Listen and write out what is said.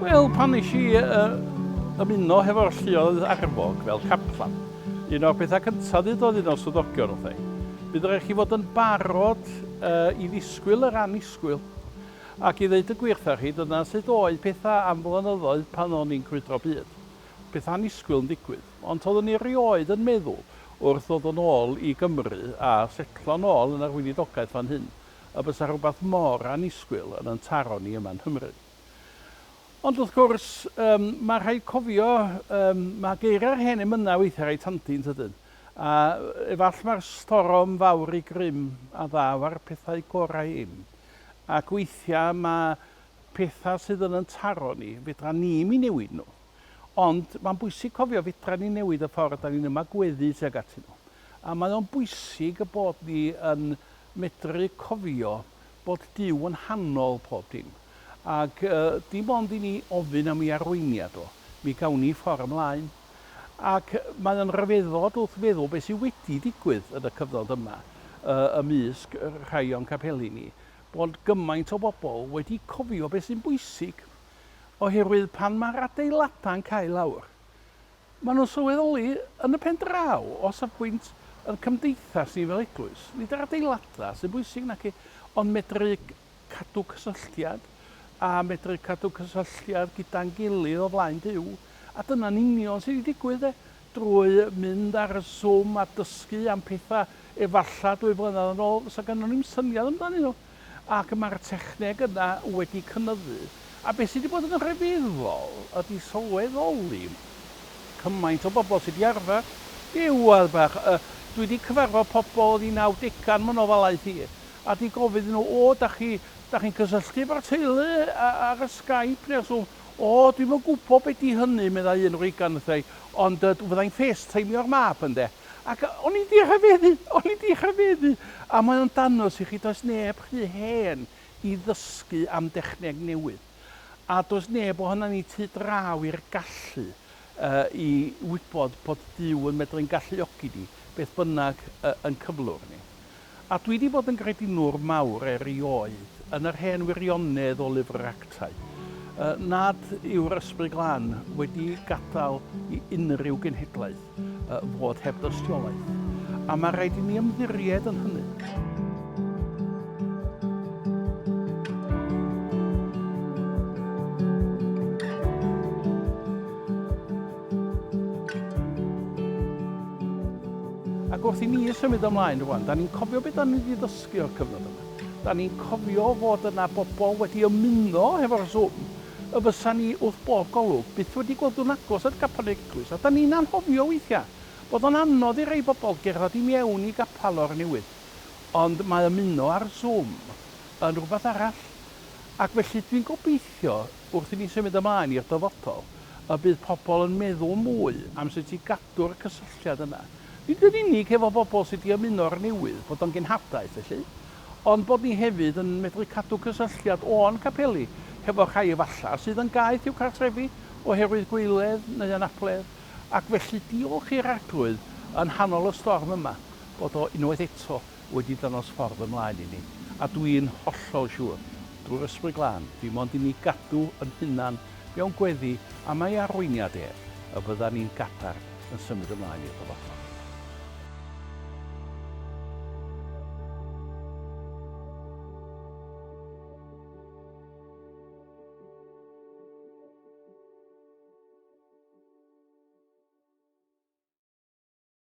Wel, pan nes i uh, ymuno hefo'r lluoedd arfog fel caplan, un o'r pethau cyntaf ddudodd un o'r swyddogion wrtha i, bydd rhaid chi fod yn barod uh, i ddisgwyl yr annisgwyl. Ac i ddeud y gwir 'tha chi, dyna sut oedd pethau am flynyddoedd pan o'n i'n crwydro byd. Pethau annisgwyl yn digwydd. Ond toeddwn i erioed yn meddwl, wrth ddod yn ôl i Gymru a setlo'n ôl yn yr weinidogaeth fan hyn, y bysa rhywbeth mor annisgwyl yn 'yn taro ni yma yn Nghymru. Ond wrth gwrs, yym, mae rhaid cofio, yym, mae geiriau'r hen emynau weithiau reit handi yn tydyn? A efall mae'r storom fawr i grym a ddaw â'r pethau gorau im. Ac weithiau mae pethau sydd yn 'yn taro ni, fedra ni'm i newid nhw. Ond mae'n bwysig cofio fedra ni newid y ffordd 'da ni'n ymagweddu tuag atyn nhw. A mae o'n bwysig y bod ni yn medru cofio bod Duw yn nghanol pob dim. Ac dim ond i ni ofyn am ei arweiniad o, mi gawn ni ffordd ymlaen. Ac mae o'n rhyfeddod wrth feddwl beth sydd wedi digwydd yn y cyfnod yma ymysg rhai o'n capeli ni, bod gymaint o bobl wedi cofio beth sy'n bwysig. Oherwydd pan mae'r adeiladau'n cau lawr, Maen nhw'n sylweddoli, yn y pen draw, o safbwynt ein cymdeithas ni fel eglwys, nid yr adeiladau sy'n bwysig naci, ond medru cadw cysylltiad, a medru cadw cysylltiad gyda'n gilydd o flaen Duw. A dyna'n union sydd wedi digwydd de, drwy mynd ar y Zoom a dysgu am pethau efallai dwy flynedd yn ôl fysa gynnon ni'm syniad amdanyn nhw. Ac mae'r techneg yna wedi cynyddu. A beth sydd wedi bod yn rhyfeddol ydy sylweddoli cymaint o bobl sydd wedi arfer. Duw bach, yy, dwi wedi cyfarfod pobl yn eu nawdegau yn fy nofalaeth i, a 'di gofyn iddyn nhw, o, da chi, da chi'n cysylltu efo'r teulu ar y Skype neu'r Zoom? O, dwi'm yn gwybod be 'di hynny, meddai un wreigan wrtha i, ond yy, fydda i'n FaceTimeio'r mab, ynde. Ac o'n i 'di rhyfeddu, o'n i 'di rhyfeddu! A mae o'n dangos i chi, does neb rhy hen i ddysgu am dechneg newydd. A does neb ohonan ni tu draw i'r gallu yy i wybod bod Duw yn medru'n galluogi ni, beth bynnag yy yn cyflwr ni. A dwi 'di bod yn gredinwr mawr erioed yn yr hen wirionedd o Lyfr yr Actau, nad yw'r Ysbryd Glân wedi gadael i unrhyw genhedlaeth fod heb dystiolaeth. A mae rhaid i ni ymddiried yn hynny. Ac wrth i ni symud ymlaen rwan, da ni'n cofio beth da ni wedi ddysgu o'r cyfnod yma. Da ni'n cofio fod yna bobl wedi ymuno hefo'r Zoom y fysa ni wrth bob golwg byth wedi gweld nhw'n agos at gapel yr eglwys. A da ni'n anghofio weithiau bod o'n anodd i rei bobl gerdded i mewn i gapel o'r newydd. Ond mae ymuno ar Zoom yn rhywbeth arall. Ac felly dwi'n gobeithio wrth i ni symud ymlaen i'r dyfodol, y bydd pobl yn meddwl mwy am sut i gadw'r cysylltiad yna. Nid yn unig hefo bobl sydd 'di ymuno o'r newydd, bod o'n genhadaeth felly, ond bod ni hefyd yn medru cadw cysylltiad o'n capeli hefo rhai efallai sydd yn gaeth i'w cartrefi oherwydd gweiledd neu anabledd, ac felly diolch i'r Arglwydd yng nghanol y storm yma bod o unwaith eto wedi dangos ffordd ymlaen i ni, a dwi'n hollol siŵr, drwy'r Ysbryd Glân, dim ond i ni gadw yn hunan mewn gweddi am ei arweiniad ef, y byddan ni'n gadarn yn symud ymlaen i'r dyfodol.